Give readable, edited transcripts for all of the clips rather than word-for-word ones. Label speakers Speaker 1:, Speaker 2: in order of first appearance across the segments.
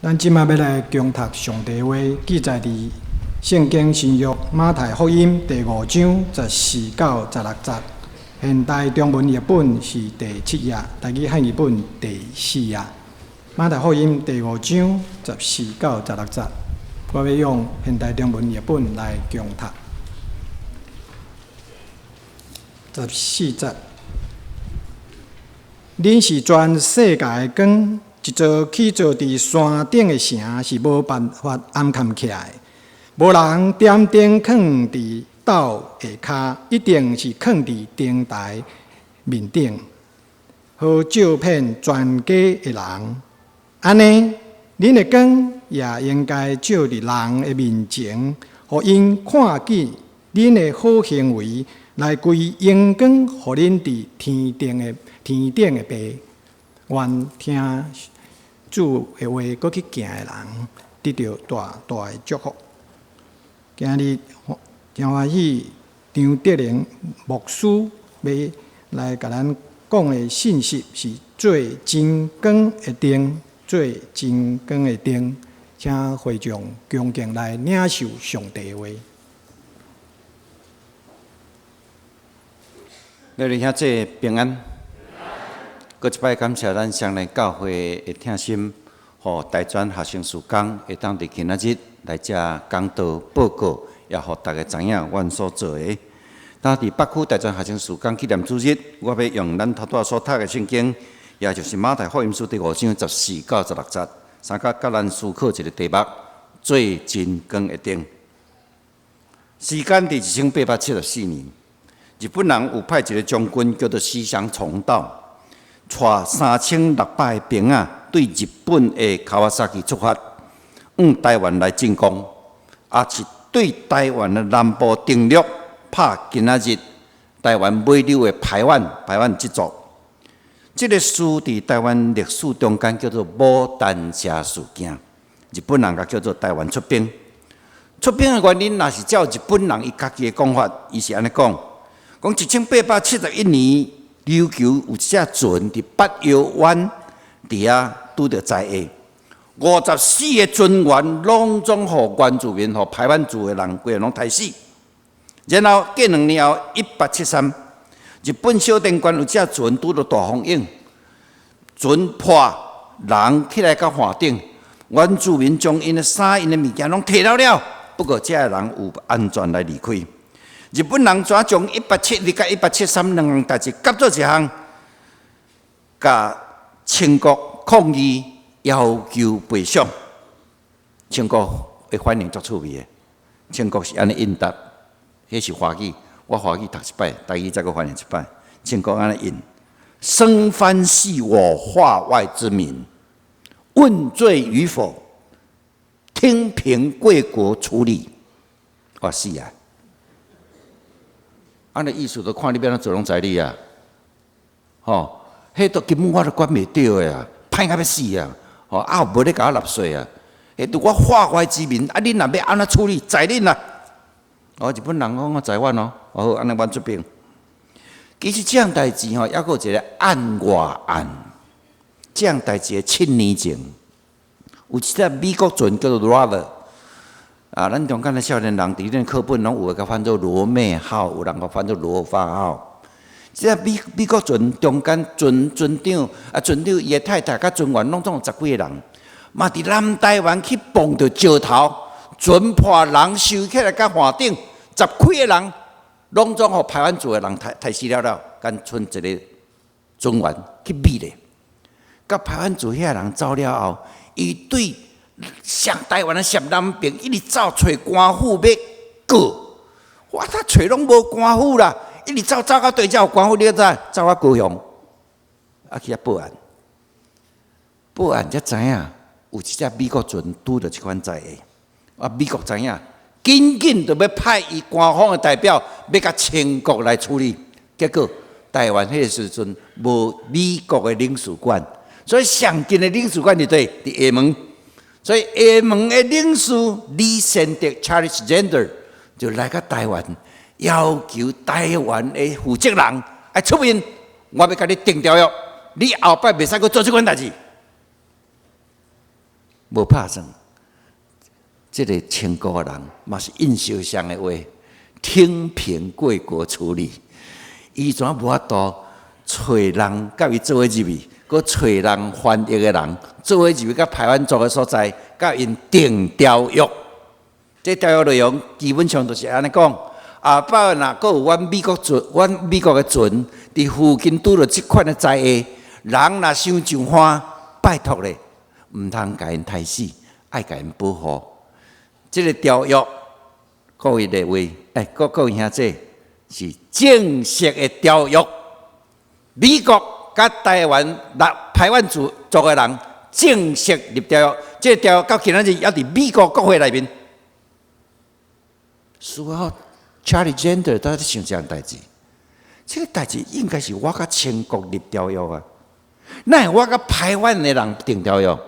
Speaker 1: 咱這馬欲來恭讀上帝話，記載佇聖經新約馬太福音第五章十四到十六節。現代中文譯本是第七頁，台語漢譯本第四頁。馬太福音第五章十四到十六節，我欲用現代中文譯本來恭讀。十四節，恁是全世界的光。一座起造佇山頂的城是無辦法掩崁起來的。無人點燈囥佇斗下跤，一定是囥佇燈臺面頂，好照遍全家的人。按呢，恁的光也應該照佇人的面前，予𪜶看見恁的好行為，來歸榮光予恁佇天頂的天頂的爸。願聽主的話，閣去行的人，得著大大的祝福。今日真歡喜，張德榮牧師欲來共咱講的信息是做真光的燈，做真光的燈，請會眾恭敬來領受上帝話。
Speaker 2: 各位兄弟平安。閣一擺感謝咱雙連教會的疼心，予大專學生事工會當佇今仔日來遮講道報告，也予大家知影阮所做的。當佇北區大專學生事工紀念主日，我欲用咱頭拄仔所讀的聖經，也就是馬太福音書第五章十四到十六節，相佮佮咱思考一个題目：做真光的燈。時間佇一千八百七十四年，日本人有派一个將軍叫做西鄉從道。帶三千六百个兵仔對日本的卡瓦薩基出發，向台灣來進攻，也是對台灣的南部登陸，拍今仔日台灣尾溜的排灣，排灣這座。這个事佇台灣歷史中間叫做牡丹社事件，日本人共叫做台灣出兵。出兵的原因，若是照日本人伊家己的講法，伊是按呢講，講一千八百七十一年。琉球有一隻船佇八卦灣佇遐拄著災厄，五十四个船員攏總予原住民、予排灣族的人，規个攏刣死。然後過兩年後，一八七三，日本小田縣有隻船拄著大風湧，船破，人起來到岸頂，原住民將𪜶的衫、𪜶的物件攏提了了，不過這个人有安全來離開。日本人怎將一八七二佮一八七三兩項代誌合做一項，共清國抗議要求賠償。清國的反應足趣味的，清國是按呢應答，彼是華語，我華語讀一擺，台語再閣翻譯一擺。清國按呢應：生番係我化外之民，問罪與否，聽憑貴國處理。我死啊！按呢意思，就看你欲按怎做攏在你啊！吼，彼都根本我都管袂著的啊，歹甲欲死啊！吼，啊無咧共我納稅啊！彼都我化外之民，啊，恁若欲按怎處理，在恁啦！哦，日本人講我在阮哦，好，按呢阮出兵。其實這項代誌吼，猶閣有一个案外案。這項代誌的七年前，有一隻美國船叫做 Rover。啊，咱中間的少年人，佇恁課本攏有的，共翻做羅妹號，有人共翻做羅發號。這美國船中間船船長啊，船長伊的太太佮船員，攏總有十幾个人，嘛佇南台灣去碰著石頭，船破人收起來佮岸頂，十幾个人攏總予排灣族的人刣刣死了了，干賰一个船員去美咧。佮排灣族遐人走了後，伊對上台灣的上南邊一直走揣官府欲告，我他揣攏無官府啦，一直走走到佗才有官府，你知？走到高雄，啊去遐報案，報案才知影有一隻美國船拄著這款災厄，啊美國知影，緊緊就欲派伊官方的代表，欲共清國來處理，結果台灣彼个時陣無美國的領事館，所以上近的領事館佇佗？佇廈門。所以廈門的領事李仙德（Charles Zander）就來到台灣，要求台灣的負責人愛出面，我欲共你訂條約，你後擺袂使閣做這款代誌。無拍算。這个清國的人嘛是印相像的話，聽憑貴國處理。伊怎無法度揣人佮伊做伙入去，閣揣人翻譯的人做伙入去佮排灣族的所在，佮𪜶訂條約。這條約內容基本上就是按呢講：後擺若閣有阮美國船，阮美國的船佇附近拄著這款的災禍，人若想上岸，拜託咧，毋通共𪜶刣死，愛共𪜶保護。這个條約，各位列位，欸，各位兄弟，是正式的條約。美國佮台灣來排灣族族的人正式立條約，這个條約到今仔日猶佇美國國會內面。事後，Charlie Zehnder 佇咧想這項代誌，這个代誌應該是我佮清國立條約啊，哪會我佮排灣的人訂條約？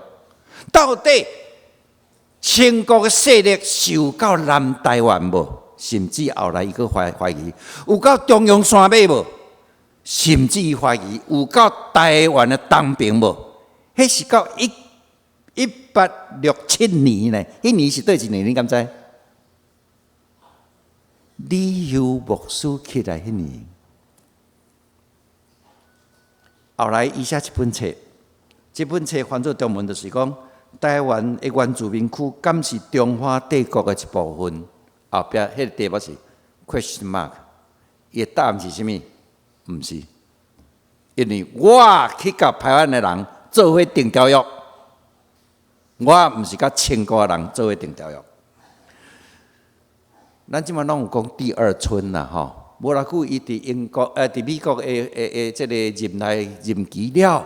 Speaker 2: 到底清國的勢力受到南台灣無？甚至後來伊閣懷疑有到中央山脈無？甚至懷疑有到台灣的東爿無？彼是到1867年呢？彼年是佗一年？你敢知？李休牧師起來彼年，後來伊寫一本冊，這本冊翻做中文就是講，台灣的原住民區敢是中華帝國的一部分？後壁彼个題目是 question mark，伊的答案是啥物？毋是，因為我去佮排灣的人做伙訂條約，我毋是佮清國的人做伙訂條約。咱這馬攏有講第二春啦，吼，無偌久伊佇英國，佇美國的這个任內任期了，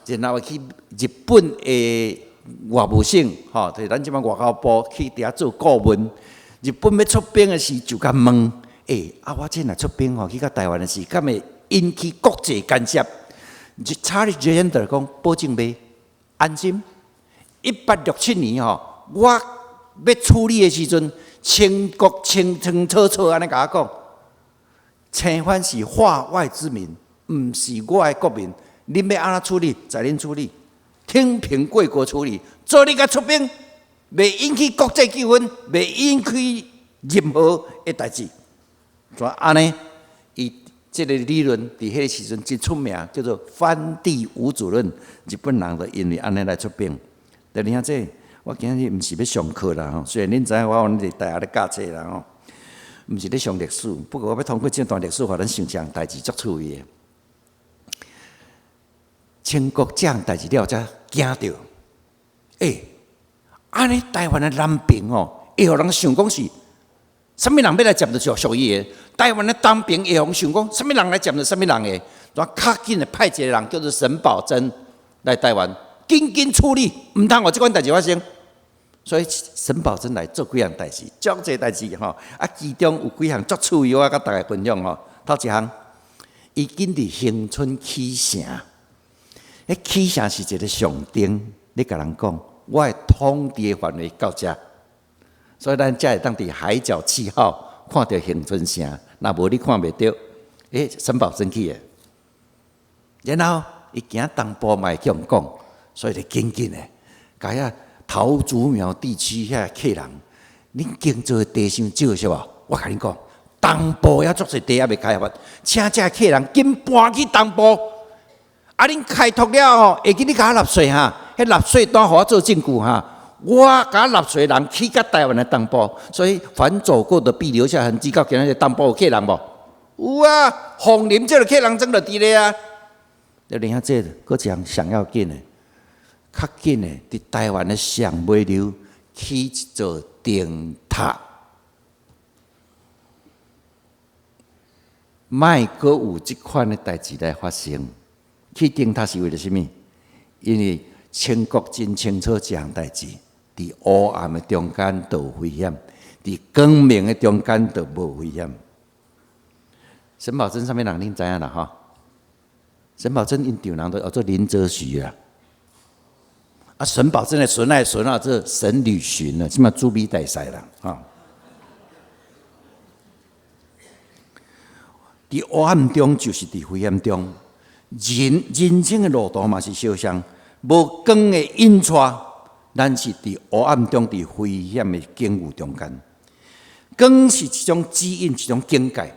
Speaker 2: 然後去日本的外務省，吼，就是咱這馬外交部去佇遐做顧問。日本欲出兵的時，就共問，欸，啊，我這若出兵吼，去到台灣的時，敢會引起國際干涉？查理傑恩德講，保證袂，安心。1867年吼，我欲處理的時陣，清國清清楚楚按呢共我講，清藩是化外之民，毋是我的國民。恁欲按怎處理，在恁處理，聽憑貴國處理。做你共出兵，袂引起國際糾紛，袂引起任何的代誌。怎按呢？伊這个理論佇彼个時陣真出名，叫做藩地無主論。日本人就因為按呢來出兵。但你聽這，我今日毋是欲上課啦吼，雖然恁知影我阮佇大學咧教冊啦吼，毋是咧上歷史。不過我欲通過這段歷史，予咱想這項代誌足趣味的。清國這項代誌了，才驚著。欸，按呢台灣的南爿吼，會予人想講是啥物人欲來佔著屬伊的？台灣的東爿會予人想講啥物人來佔著啥物人的？就較緊的派一個人叫做沈葆楨來台灣，緊緊處理，毋通予這款代誌發生。所以沈葆楨來做幾項代誌，足濟代誌吼。啊，其中有幾項足趣味，我佮大家分享吼。頭一項，伊緊佇恆春起城，彼起城是一个象徵，咧共人講，我的統治的範圍到遮，所以咱才會當佇海角七號看著恆春城，若無你看袂著。欸，沈葆楨起的，然後伊驚東部嘛會去予講，所以就緊緊的，共遐桃竹苗地區遐客人，恁耕作的地傷少是無？我共恁講，東部猶足濟地猶未開發，請遮客人緊搬去東部。啊！恁開拓了後，會記你共我納稅哈？彼納稅單予我做證據哈？我共納稅人去佮台灣的東部，所以凡走過的必留下痕跡。到今仔日東部有客人無？有啊，鳳林這个客人莊就佇咧啊。你聽這個，閣一項上要緊的，較緊的，佇台灣的上尾流起一座燈塔，莫閣有這款的代誌來發生。起燈塔是為著啥物？因為清國真清楚這項代誌，佇黑暗的中間就有危險，佇光明的中間就無危險。沈葆楨啥物人？恁知影啦吼？沈葆楨𪜶丈人都叫做林則徐啦。啊，沈葆楨的孫仔孫仔做沈呂巡啊，這馬駐美大使啦，吼。佇黑暗中就是佇危險中，人人生的路途嘛是相像，無光的引帶，咱是佇黑暗中，佇危險的境遇中間。光是一種指引，一種警戒。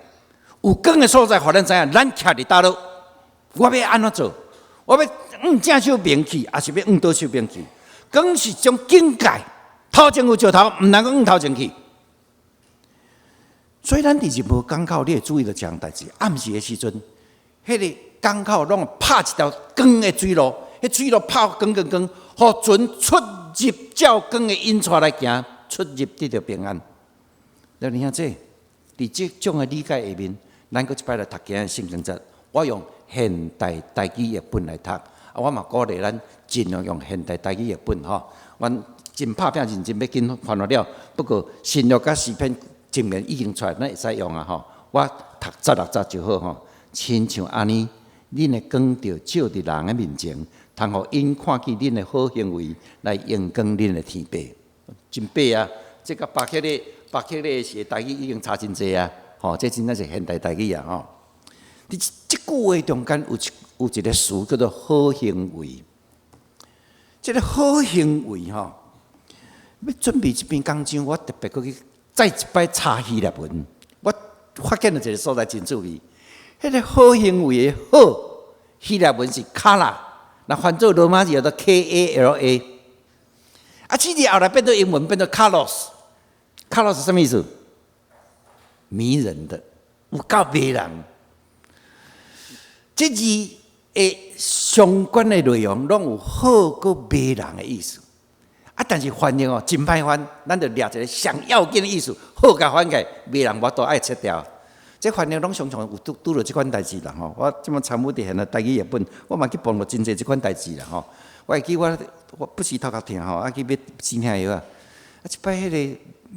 Speaker 2: 有光的所在，予咱知影，咱徛佇佗落，我欲按怎做？我欲向正手爿去，抑是欲向倒手爿去？光是一種警戒，頭前有石頭，毋通閣向頭前去。所以咱佇任何港口，你會注意著一項代誌。暗時的時陣，彼個港口攏會拍一條光的水路，彼水路拍光光光，予船出入照光的引帶來行，出入得著平安。那你看這，佇這種的理解下面，咱閣一擺來讀今日聖經節。我用現代台語譯本來讀，啊，我嘛鼓勵咱盡量用現代台語譯本吼。阮真拍拼認真欲緊翻譯了，不過新約佮詩篇前面已經出來，咱會使用啊吼。我讀16節就好吼。親像按呢，恁的光著照佇人的面前，通予𪜶看見恁的好行為，來榮光恁的天父。真白啊！這佮巴克禮巴克禮時的台語已經差真濟啊！吼，這真正是現代台語啊！吼，佇這句話中間有一個詞叫做好行為。這個好行為吼，欲準備這篇講章，我特別閣去再一擺查希臘文，我發現了一個所在真趣味。彼個好行為的好，希臘文是 kala，若翻做羅馬字叫做 K A L A。啊，這字後來變做英文，變做 kalos。kalos 是啥物意思？迷人的，有夠迷人。這字的相關的內容，攏有好閣迷人的意思。啊，但是翻譯哦，真歹翻，咱就掠一個上要緊的意思，好共翻起來，迷人無都愛切掉。這翻譯攏常常有拄拄著這款代誌啦吼。我這麼參與佇現在台語譯本，我嘛去碰著真濟這款代誌啦吼。我會記我我不時頭殼疼吼，啊去買止疼藥啊。啊，一擺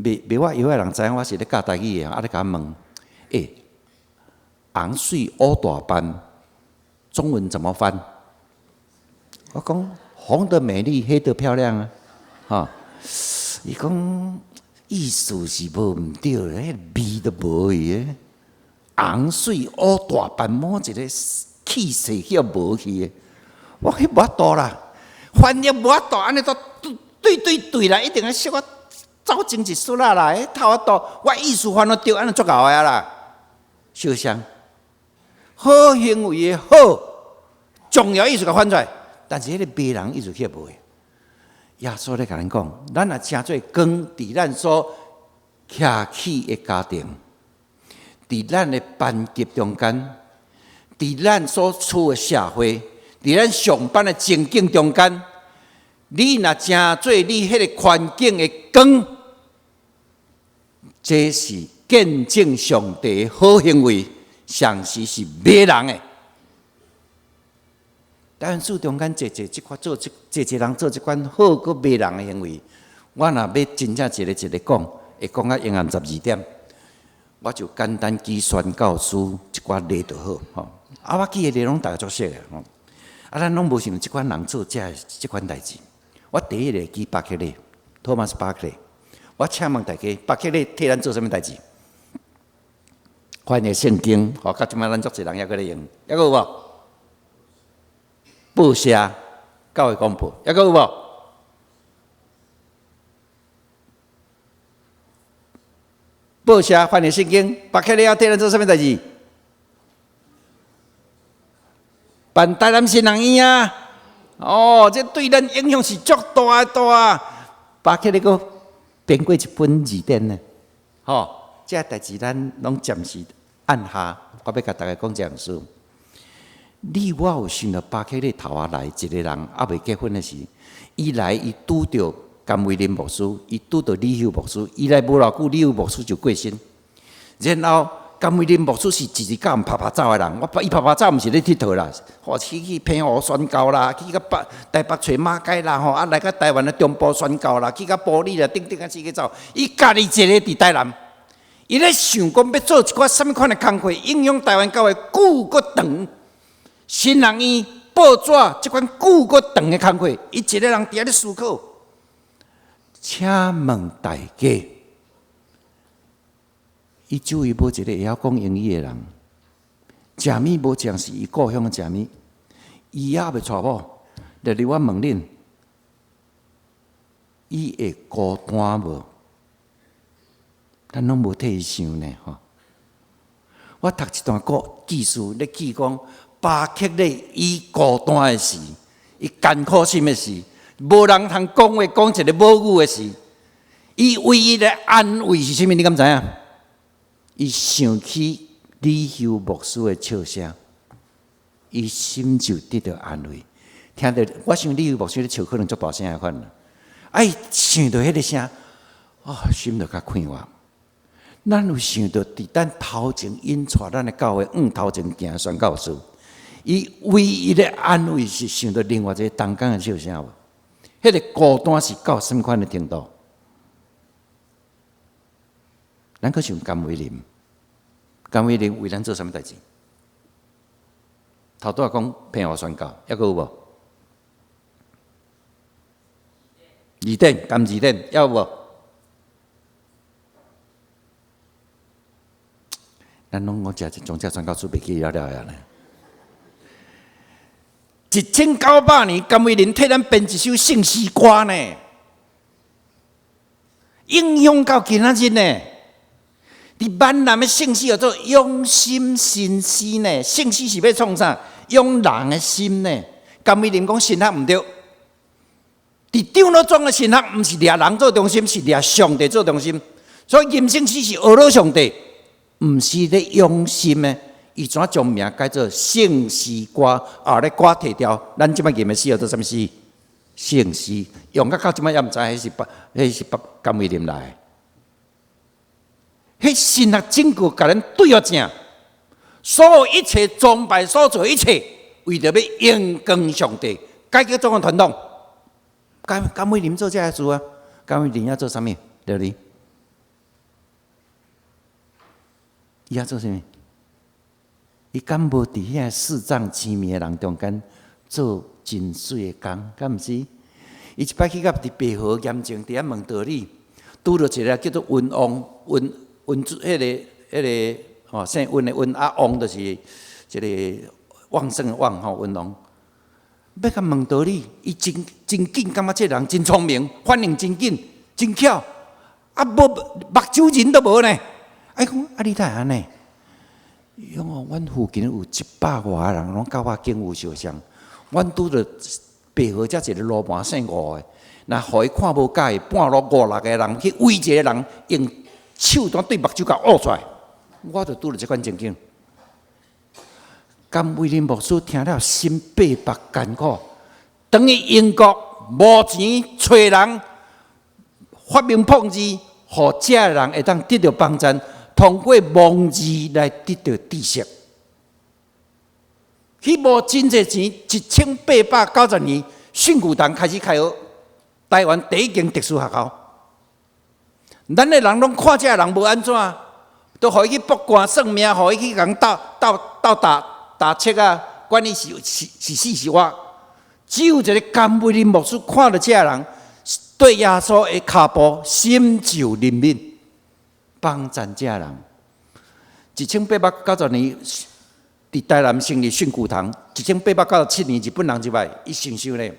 Speaker 2: 彼個賣賣我藥的人知影我是咧教台語的，啊咧共我問，欸，紅水烏大斑，中文怎麼翻？我講紅的美麗，黑的漂亮啊，吼。伊講意思是無毋對，彼個味都無去的。紅水烏大斑，某一個氣勢叫無去的，我彼無法度啦，翻譯無法度，按呢都對對對啦，一定愛小可走前一絲仔啦，彼頭仔度，我意思翻著對，按呢足𠢕的啊啦。相像好行為的好，重要意思共翻出來，但是彼個迷人意思卻無去。耶穌咧共咱講，咱若成做光，佇咱所徛起的家庭，佇咱的班級中間，佇咱所處的社會，佇咱上班的情景中間，你若成做你彼個環境的光，這是見證上帝的好行為，常時是迷人的。台灣市中間濟濟這款做這濟濟人做這款好閣迷人的行為，我若欲真正一個一個講，會講到永暗12點。我就簡單舉宣教書一寡例就好，吼。啊，我舉的例攏大家足熟的，吼。啊，咱攏無想這款人做這這款代誌。我第一個舉巴克禮，托馬斯巴克禮。我請問大家，巴克禮替咱做啥物代誌？翻譯聖經，吼，到這擺咱足濟人猶閣咧用，猶閣有無？報社、教會廣播，猶閣有無？報社翻譯聖經，巴克禮替咱做啥物代誌？辦台南新人院啊！哦，這對咱影響是足大的大。巴克禮閣編過一本字典呢，吼，這代誌咱攏暫時按下。我欲共大家講這樣事。你我有想著巴克禮頭仔來一個人，猶未結婚的時，伊來伊拄著甘為霖牧師，伊拄著李秀牧師，伊來無偌久，李秀牧師就過身。然後甘為霖牧師是一日到晚拍拍走的人，我伊拍拍走毋是咧𨑨迌啦，吼去去澎湖宣教啦，去到北台北揣馬偕啦，吼啊來到台灣的中部宣教啦，去到埔里啦，等等啊四界走。伊家己一个佇台南，伊咧想講欲做一寡啥物款的工課，影響台灣教會久閣長。新人院報紙這款久閣長的工課，伊一个人佇遐咧思考。請問大家，伊周圍無一個會曉講英語的人，食物無一項是伊故鄉的食物，伊猶未娶某。例如我問恁，伊會孤單無？咱攏無替伊想呢，吼。我讀一段故記事咧記講，巴克咧伊孤單的時，伊艱苦心的時，無人通講話講一个母語的時，伊唯一的安慰是啥物？你敢知影？伊想起李休牧師的笑聲，伊心就得著安慰。聽著，我想李休牧師咧笑可能足大聲的款啦。啊，伊想著彼个聲，哦，心就較快活。咱有想著佇咱頭前引帶咱的教會向頭前行宣教師，伊唯一的安慰是想著另外一个同工的笑聲無？彼个孤單是到啥物款的程度？咱閣想甘為霖，甘為霖為咱做啥物代誌？頭拄仔講騙我宣教，抑閣有無？字典，甘字典，抑有無？咱攏講食總食宣教書袂記了了呀呢。1900年，甘為霖替咱編一首聖詩歌呢，影響到今仔日呢。佇閩南的聖詩叫做養心新詩呢，聖詩是欲創啥？養人的心呢。甘為霖講神學毋對，佇長老莊的神學毋是掠人做中心，是掠上帝做中心。所以吟聖詩是學了上帝，毋是咧養心的。伊怎將名改做聖詩歌？後咧歌提掉，咱這擺吟的詩叫做啥物詩？聖詩用到到這擺猶毋知，彼是甘為霖來的。彼神學整個共咱對予正，所有一切崇拜所做一切，為著欲榮光上帝，改革這種傳統。甘為霖做這个事啊？甘為霖猶做啥物？對哩？伊猶做啥物？伊敢無佇遐視障痴迷的人中間做真媠的工？敢毋是？伊一擺去到佇白河驗證，佇遐問道理，拄著一个叫做溫王，溫溫主，彼个吼，姓溫的溫啊，王就是這个旺盛的旺吼，溫王。欲共問道理，伊真真緊，感覺這个人真聰明，反應真緊，真巧，啊無目睭仁都無呢。啊，伊講啊，你哪會按呢？伊講哦，阮附近有一百外个人，攏佮我境遇相像。阮拄著白河遮一个羅盤姓吳的，若予伊看無佮意，半路五六个人去圍一个人，用手段對目睭共挖出來。我就拄著這款情景。甘為霖牧師聽了心八百艱苦，轉去英國無錢揣人發明創字，予遮个人會當得著幫贊，通過文字來得著知識。彼無真濟錢，1890年，訓詁堂開始開學，台灣第一間特殊學校。咱的人攏看這个人無按怎，都予伊去卜卦算命，予伊去共鬥鬥鬥打打七啊，管伊是死是活。只有一个甘為霖牧師看著這个人，對耶穌的跤步心就憐憫，幫贊這个人。1890年，佇台南成立訓詁堂。1897年，日本人入來，伊想想咧，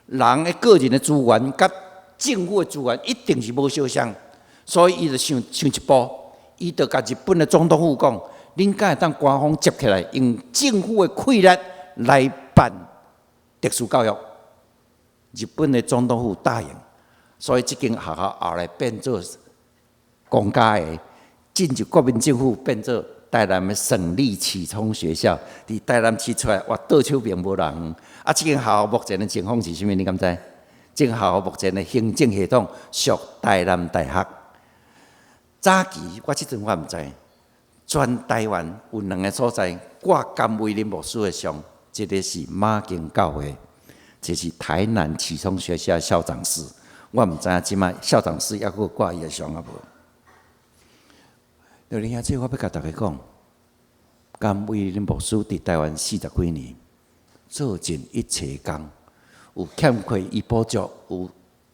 Speaker 2: 人的個人的資源佮政府的資源一定是無相像，所以伊就想想一步，伊就共日本的總統府講：恁敢會當官方接起來，用政府的氣力來辦特殊教育？日本的總統府答應，所以這間學校後來變做公家的，進入國民政府變做台南的省立啟聰學校。佇台南市出來，哇，倒手邊無人。啊，這間學校目前的情況是啥物？你敢知？這間學校目前的行政系統屬台南大學。早期我這陣我毋知，全台灣有兩个所在掛甘為霖牧師的像，一个是馬經教會，一个是台南啟聰學校校長室。我毋知影這擺校長室猶閣掛伊的像抑無。對你兄姊，我欲共大家講，甘為霖牧師佇台灣四十幾年，做盡一切工，有欠缺伊補足，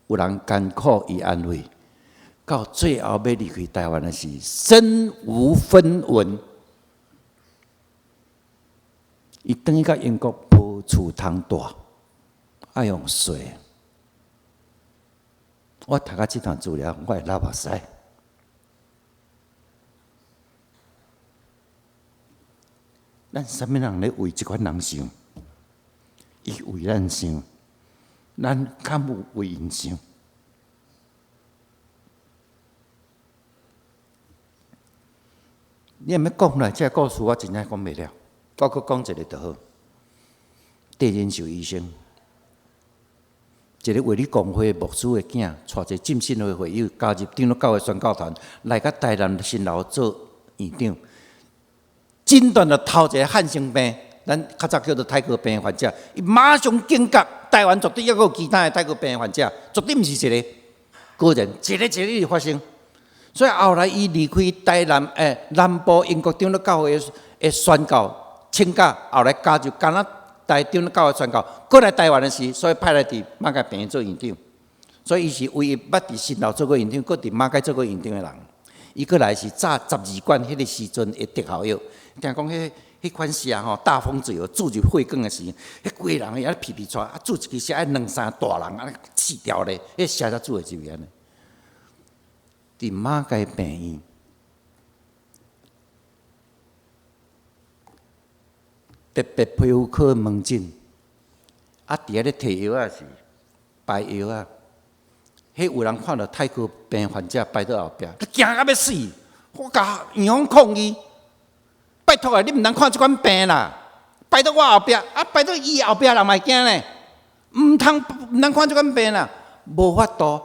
Speaker 2: 有人艱苦伊安慰，到最後欲離開台灣的時，身無分文。伊轉去到英國無厝通蹛，愛用稅。我讀甲這段資料，我會流目屎。咱啥物人咧為這款人想？伊為咱想，咱敢有為𪜶想？你若欲講來，這個故事我真正講袂了。我閣講一个就好。鄭人壽醫生，一个衛理公會牧師的囝，帶一个浸信會會友加入長老教會宣教團，來到台南新樓做院長。診斷著頭一个漢生病，咱較早叫做泰國病患者，伊馬上警覺，台灣絕對猶閣有其他的泰國病患者，絕對毋是一個，果然一个一个一直發生。所以後來伊離開台南，南部英國長老教會的宣教請假，後來加入加拿大長老教會宣教，過來台灣的時，所以派來佇馬偕病院做院長。所以伊是唯一捌佇新樓做過院長，閣佇馬偕做過院長的人。伊過來是早12管彼個時陣的特效藥，聽講彼款蛇吼，大風水哦，注入血管的時，彼規个人會皮皮掣，啊注一支蛇愛兩三大人按呢死掉咧，彼蛇才注會入去按呢。佇馬偕病院，特別皮膚科門診，啊，佇遐咧提藥仔時，排藥仔，彼有人看著泰國病患者排佇後壁，驚甲欲死，我共院方抗議，拜託啊，你毋通看這款病啦，排佇我後壁，啊，排佇伊後壁人嘛會驚咧，毋通看這款病啦，無法度。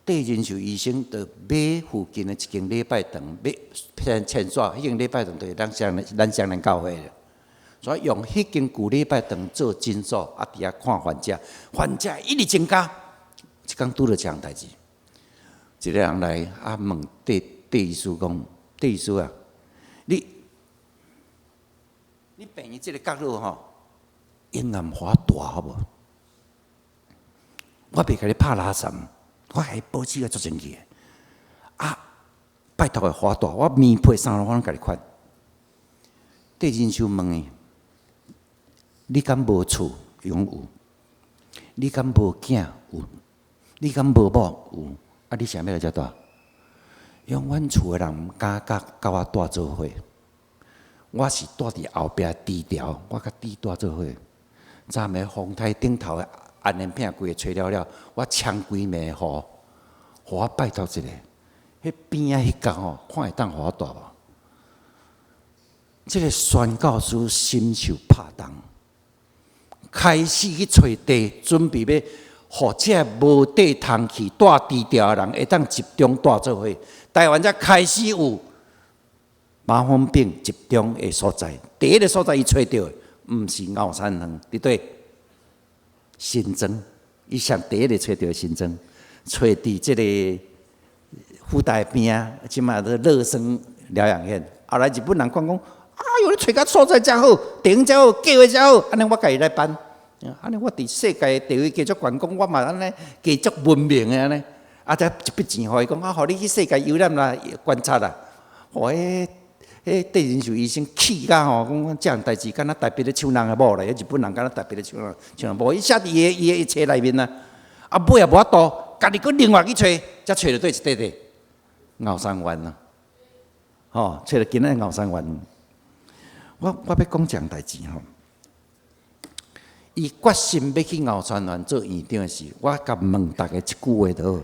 Speaker 2: 鄭人壽醫生就買附近的一間禮拜堂，買診所，彼間禮拜堂就是咱雙連教會的，所以用彼間舊禮拜堂做診所，啊，佇遐看患者，患者一直增加。一工拄著一項代誌，一個人來啊問鄭醫師講：鄭醫師啊，你病院這个角落吼，陰暗予我蹛好無？我袂共你拍垃圾。我還保持甲足清氣的，啊！拜託的，予我蹛，我棉被衫攏我攏共你款。鄭人壽問伊：你敢無厝？伊講有。你敢無囝？有。你敢無某？有。啊！你啥欲來遮蹛？伊講阮厝的人毋敢佮我蹛做伙，我是蹛佇後壁低調，我佮豬蹛做伙。昨暝風台頂頭的安煙片規个吹了了，我衝規暝雨，予我拜託一下，彼邊仔彼角吼，看會當予我蹛無？這个宣教師心受拍動，開始去揣地，準備欲予這無地通去蹛低調的人會當集中蹛做伙。台灣才開始有麻風病集中的所在，第一个所在伊揣著的，毋是牛山園，佇佗？新莊，伊上第一个揣著新莊，揣佇這个福大邊仔，這馬做樂生療養院。後來日本人講講，哎喲，你揣甲所在遮好，地方遮好，計劃遮好，按呢我家己來辦。按呢我佇世界地位加足懸，講我嘛按呢加足文明的按呢。啊，才一筆錢予伊講，啊，予你去世界遊覽啦，觀察啦。予彼鄭人壽醫生氣甲吼，講這項代誌敢若台北咧搶人的某咧，彼日本人敢若台北咧搶人，搶人某，伊寫佇伊的冊內面啊。啊，尾也無法度，家己閣另外去揣，才揣著佗一塊地，牛山灣啊，吼，揣著今仔牛山灣。我欲講這項代誌吼，伊決心欲去牛山灣做院長的時，我共問逐家一句話就好，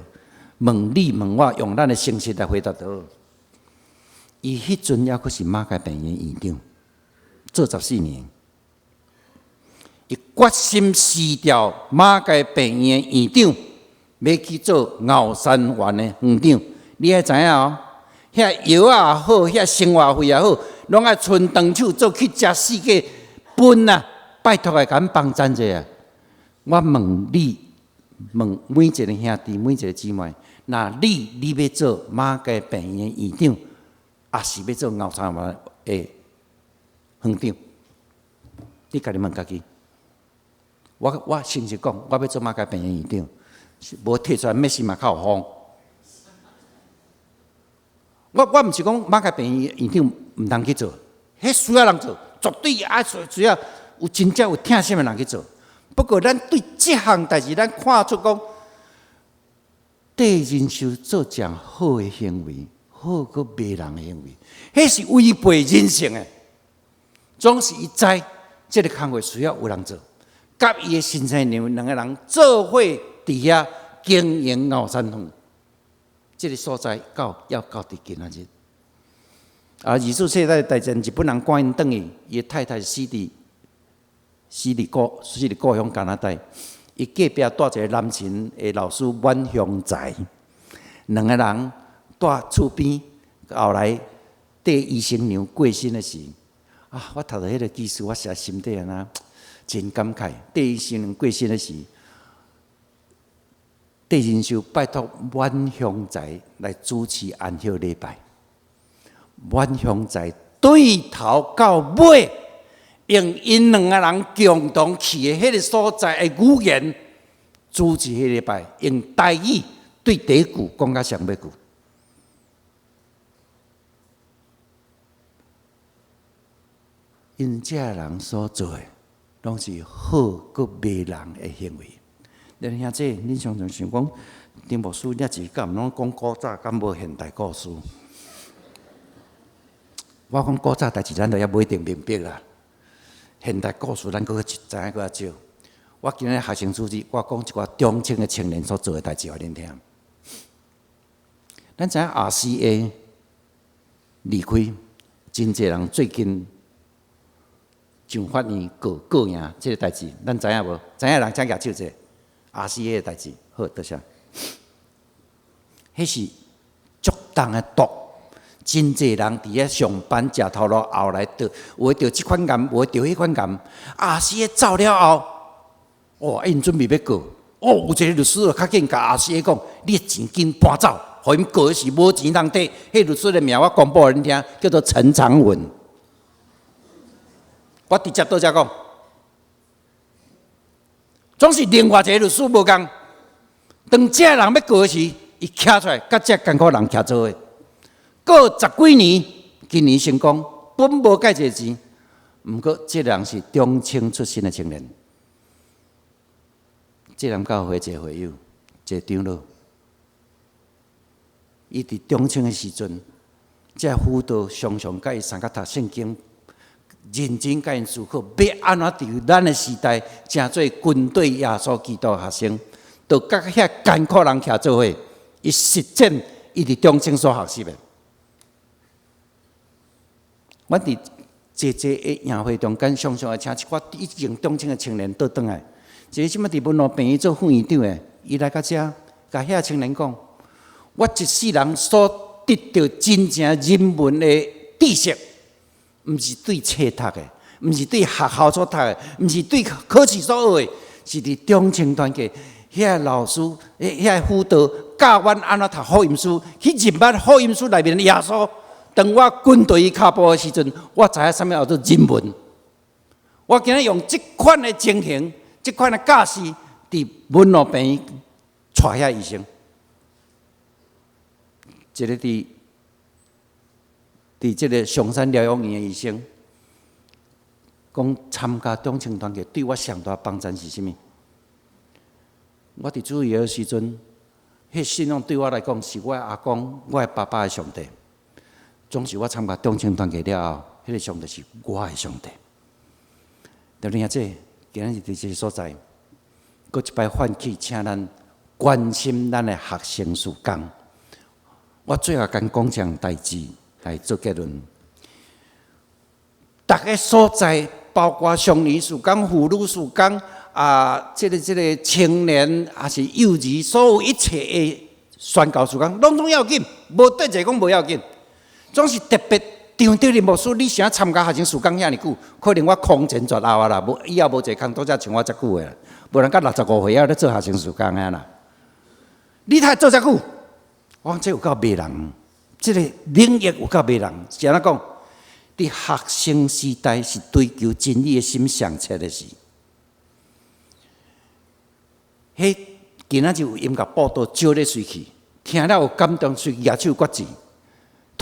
Speaker 2: 問你問我，用咱的誠實來回答就好。伊彼陣猶閣是馬偕病院院長，做14年，伊決心辭掉馬偕病院的院長，欲去做牛山灣的園長。你愛知影哦，遐藥仔也好，遐生活費也好，攏愛伸長手做去食四界分啊！拜託來共阮幫贊者啊！我問你，問每一個兄弟，每一個姊妹，若你欲做馬偕病院的院長，抑是欲做牛山灣的園長？你家己問家己。我誠實講，我欲做馬偕病院院長，無提出來咩事嘛較有風。我毋是講馬偕病院院長毋通去做，彼需要人做，絕對愛需要有真正有疼心的人去做。不過，咱對這項代誌，咱看出講，缀仁秀做誠好的行為，好閣迷人的行為，彼是違背人性的。總是伊知這个工課需要有人做，佮伊的先生娘兩个人做伙佇遐經營牛山園，這个所在到猶到佇今仔日。啊，二次世界大戰日本人趕𪜶轉去，伊的太太死佇故鄉加拿大。伊隔壁蹛一个南秦的老師阮雄才，兩个人蹛厝邊，後來綴醫生娘過身的時，啊，我讀著彼个記事，我實在心底按呢真感慨。綴醫生娘過身的時，綴仁秀拜託阮雄才來主持安息禮拜。阮雄才對頭到尾，用𪜶兩个人共同去的彼个所在的語言主持彼个禮拜，用台語對第一句講到上尾句。𪜶這人所做的，攏是好閣迷人的行為。恁兄弟，恁常常想講，丁牧師，你是敢毋攏講古早，敢無現代故事？我講古早代誌，咱都猶無一定明白啦。現代故事，咱閣知影閣較少。我今日學生主日，我講一寡中青的青年所做的代誌，予恁聽。咱知影 RCA 離開，真濟人最近上法院告贏這个代誌，咱知影無？知影人請舉手者，RCA 的代誌，好，多謝。彼是足重的毒。真濟人佇遐上班食頭路，後來得有的著這款癌，有的著彼款癌。RCA 走了後，哦，𪜶準備欲告，哦，有一个律師就較緊共 RCA 講，你的錢緊搬走，予𪜶告的時無錢通綴。彼律師的名我公布予恁聽，叫做陳長文。我直接倒遮講，總是另外一个律師無仝。當這个人欲告的時，伊徛出來，佮這艱苦人徛做伙。過十幾年，今年成功，本無蓋濟錢。毋過，這个人是中青出身的青年，這人教會一个會友，一个長老。伊佇中青的時陣，這輔導常常佮伊相佮讀聖經，認真佮𪜶思考，欲按怎佇咱的時代，成做軍隊耶穌基督的學生，就佮遐艱苦人徛做伙，伊實踐伊佇中青所學習的。阮佇濟濟的宴會中間，常常會請一寡已經中青的青年倒轉來。一個這擺佇文湖病院做副院長的，伊來到遮，共遐青年講：我一世人所得著真正人文的知識，毋是對冊讀的，毋是對學校所讀的，毋是對考試所學的，是佇中青團契遐老師、遐輔導教阮按怎讀福音書，去認捌福音書內面的耶穌。當我跟隨伊跤步的時陣，我知影啥物叫做人文。我今日用這款的情形、這款的教示，佇文湖病院帶遐醫生，一个佇這个松山療養院的醫生，講參加中青團契對我上大幫助是啥物？我佇主日的時陣，彼信仰對我來講是我的阿公、我的爸爸的上帝。總是我參加中青團契了後，彼個上帝是我的上帝。對恁兄弟，今日佇這个所在，閣一擺喚起，請咱關心咱的學生事工。我最後敢講一項代誌來做結論。逐个所在，包括少年事工、婦女事工啊，這个青年，抑是幼兒，所有一切的宣教事工，攏總要緊，無對一個講無要緊。總是特別張德林牧師，你啥參加學生事工遐爾久，可能我空前絕後啊啦，無以後無一个工作者像我遮久的啦，無人到65歲猶咧做學生事工的啦。你睇做遮久，我講這有夠迷人，這个領域有夠迷人。是按怎講？佇學生時代是追求真理的心上切的時。彼今仔日有音樂報道招咧隨去，聽了有感動，隨舉手決志。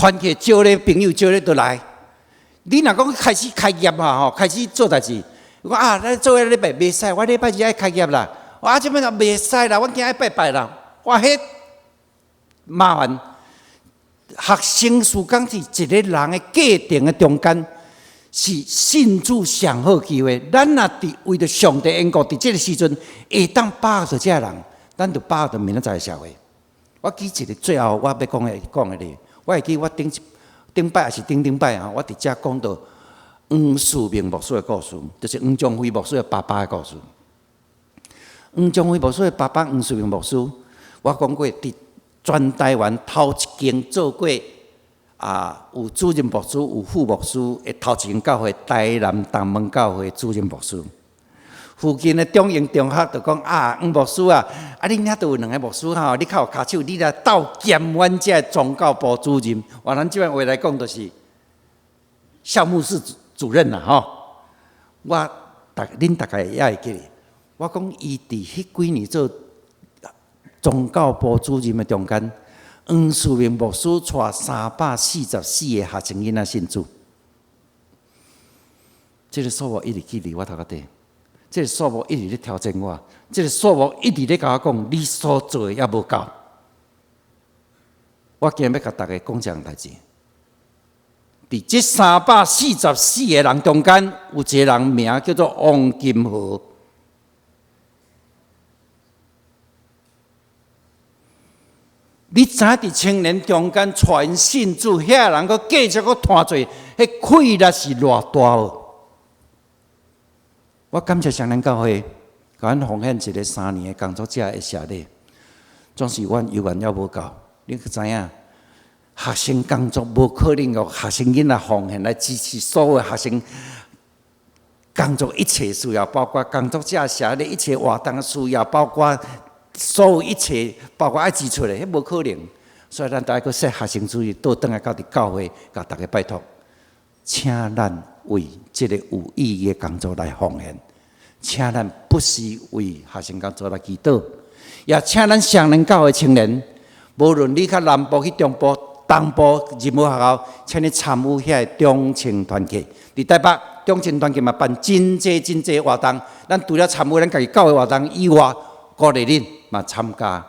Speaker 2: 團契招咧朋友招咧都來。你若講開始開業啊吼，開始做代誌，我啊，咱做彼禮拜袂使，我禮拜二愛開業啦。我啊，這擺就袂使啦，我今仔愛拜拜啦。我彼麻煩。學生事工是一个人的家庭的中間，是信主上好機會。咱若佇為著上帝緣故，佇這个時陣會當把握著這个人，咱就把握著明仔載的社會。我舉一个最後我欲講的例，我會記我頂一頂擺抑是頂頂擺啊，我佇遮講著黃世明牧師的故事，就是黃宗輝牧師的爸爸的故事。黃宗輝牧師的爸爸黃世明牧師，我講過，佇全台灣頭一間做過有主任牧師、有副牧師的頭一間教會，台南東門教會主任牧師。附近的中英中學就講啊，黃牧師啊，啊恁遐都有兩个牧師吼，你較有跤手，你來鬥兼阮這宗教部主任。換咱這擺話來講，就是校牧室主任啦吼。我大恁大概也會記得，我講伊佇彼幾年做宗教部主任的中間，黃世明牧師帶344個學生囡仔信主。這个數目一直記佇我頭殼頂。這个數目一直咧挑戰我，這个數目一直咧共我講，你所做的猶無夠。我今日欲共大家講一項代誌。佇這344個人中間，有一个人名叫做王金河。你知影佇青年中間帶𪜶信主，遐人閣繼續閣湠做，彼氣力是偌大無？我感謝雙連教會，共阮奉獻一个3年的工作者的謝禮，總是阮猶原猶無夠。你知影，學生工作無可能予學生囡仔奉獻來支持所有學生工作一切需要，包括工作者謝禮一切活動需要，包括所有一切，包括愛支出的，彼無可能。所以咱著愛閣設學生主任倒轉來到佇教會，共大家拜託，請咱為這个有意義的工作來奉獻，請咱不時為學生工作來祈禱，也請咱雙連教會青年，無論你較南部去中部、東部任何學校，請你參與遐个中青團契。佇台北中青團契嘛辦真濟真濟活動，咱除了參與咱家己教會活動以外，鼓勵恁嘛參加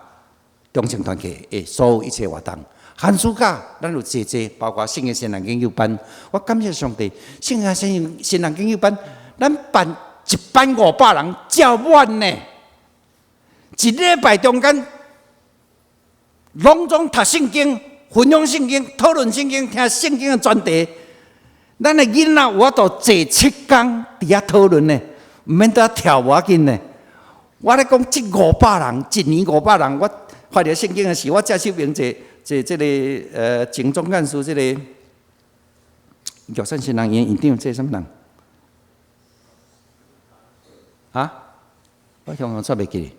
Speaker 2: 中青團契的所有一切活動。寒暑假，咱有濟濟，包括聖經新人研究班。我感謝上帝，聖經新人研究班，咱辦一班500人，照滿呢。一禮拜中間，攏總讀聖經、分享聖經、討論聖經、聽聖經的專題。咱的囡仔有法度坐7工佇遐討論呢，毋免佇遐跳無要緊呢。我咧講，這五百人，一年五百人，我發著聖經的時，我正手邊坐。坐這个前總幹事，這个玉山新人院院長，這啥物人？啊？我常常煞袂記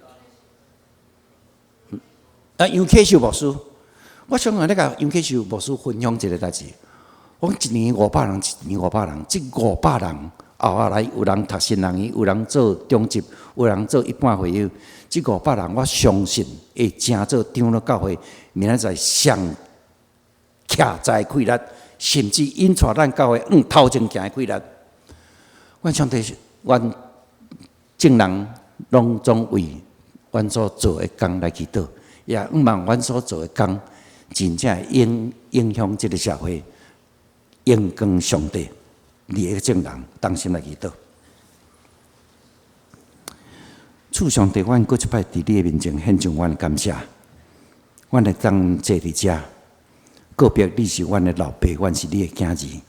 Speaker 2: 得。啊，楊啟秀牧師，我常常咧共楊啟秀牧師分享一个代誌。我講一年五百人，一年五百人，這五百人後仔來有人讀新人院，有人做中職，有人做一般會友。這500人，我相信會成做長老教會明仔載上徛在氣力，甚至引帶咱教會往頭前行的氣力。阮上帝，阮眾人攏總為阮所做的工來祈禱，也向望阮所做的工真正會影響這个社會，榮光上帝。你的眾人同心來祈禱。主上帝，阮閣一擺佇你的面前獻上阮的感謝。阮會當坐佇遮，告別你是阮的老爸，阮是你的囝兒。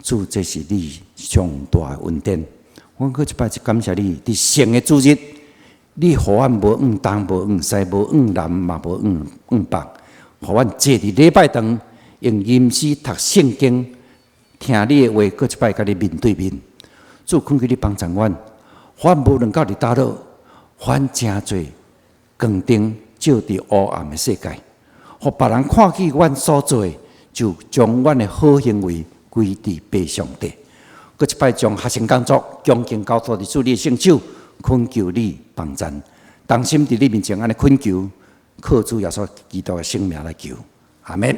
Speaker 2: 主，這是你上大的恩典。阮閣一擺就感謝你，佇聖的主日，你予阮無往東，無往西，無往南，嘛無往北，予阮坐佇禮拜堂，用吟詩讀聖經，聽你的話，閣一擺共你面對面。主，懇求你幫助阮，阮無論到佇佗落，阮成做光燈，照佇烏暗的世界，予別人看見阮所做的，就將阮的好行為歸佇父上帝。閣一擺將學生工作恭敬交託佇主你的聖手，懇求你幫贊，同心佇你面前按呢懇求，靠主耶穌基督的聖名來求，阿們。